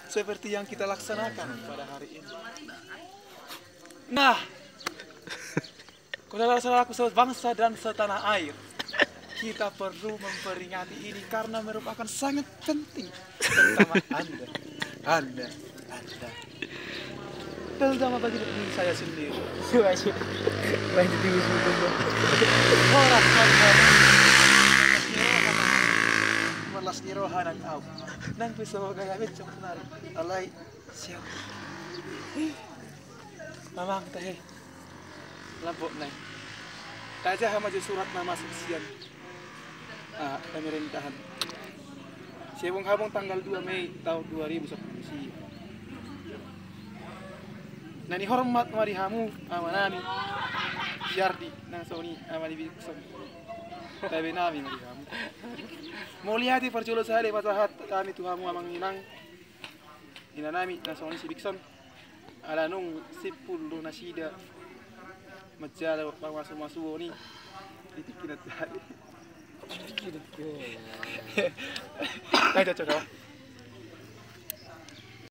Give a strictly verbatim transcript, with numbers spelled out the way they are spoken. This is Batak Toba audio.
seperti yang kita laksanakan pada hari ini. Nah, saudara-saudaraku sebangsa dan setanah air, kita perlu memperingati ini karena merupakan sangat penting, terutama Anda, Anda, Anda, terutama bagi diri saya sendiri. Horas, horas. Melas ni roha nang au. Nang pe so gaya becok nari. Alai siap. Mamang tahe. Lambok nai. Tajaha ma jo surat na masuk sian, ah, pemerintahan. Sihabong-habong tanggal dua Mei tahun dua ribu sepuluh sia. Na nihormat ma di hamu amanami Siardi, nang songon i ama ni Bikson. Tabe nami ma di hamu. Mauliate parjolo sahali pasahat hami tu hamu amang inang, inanami nang songon i si Bikson. Ala nunga simpul do nasida manjalo pamasu-masuon i di tingki na tahe. Ayo, cocok, ah.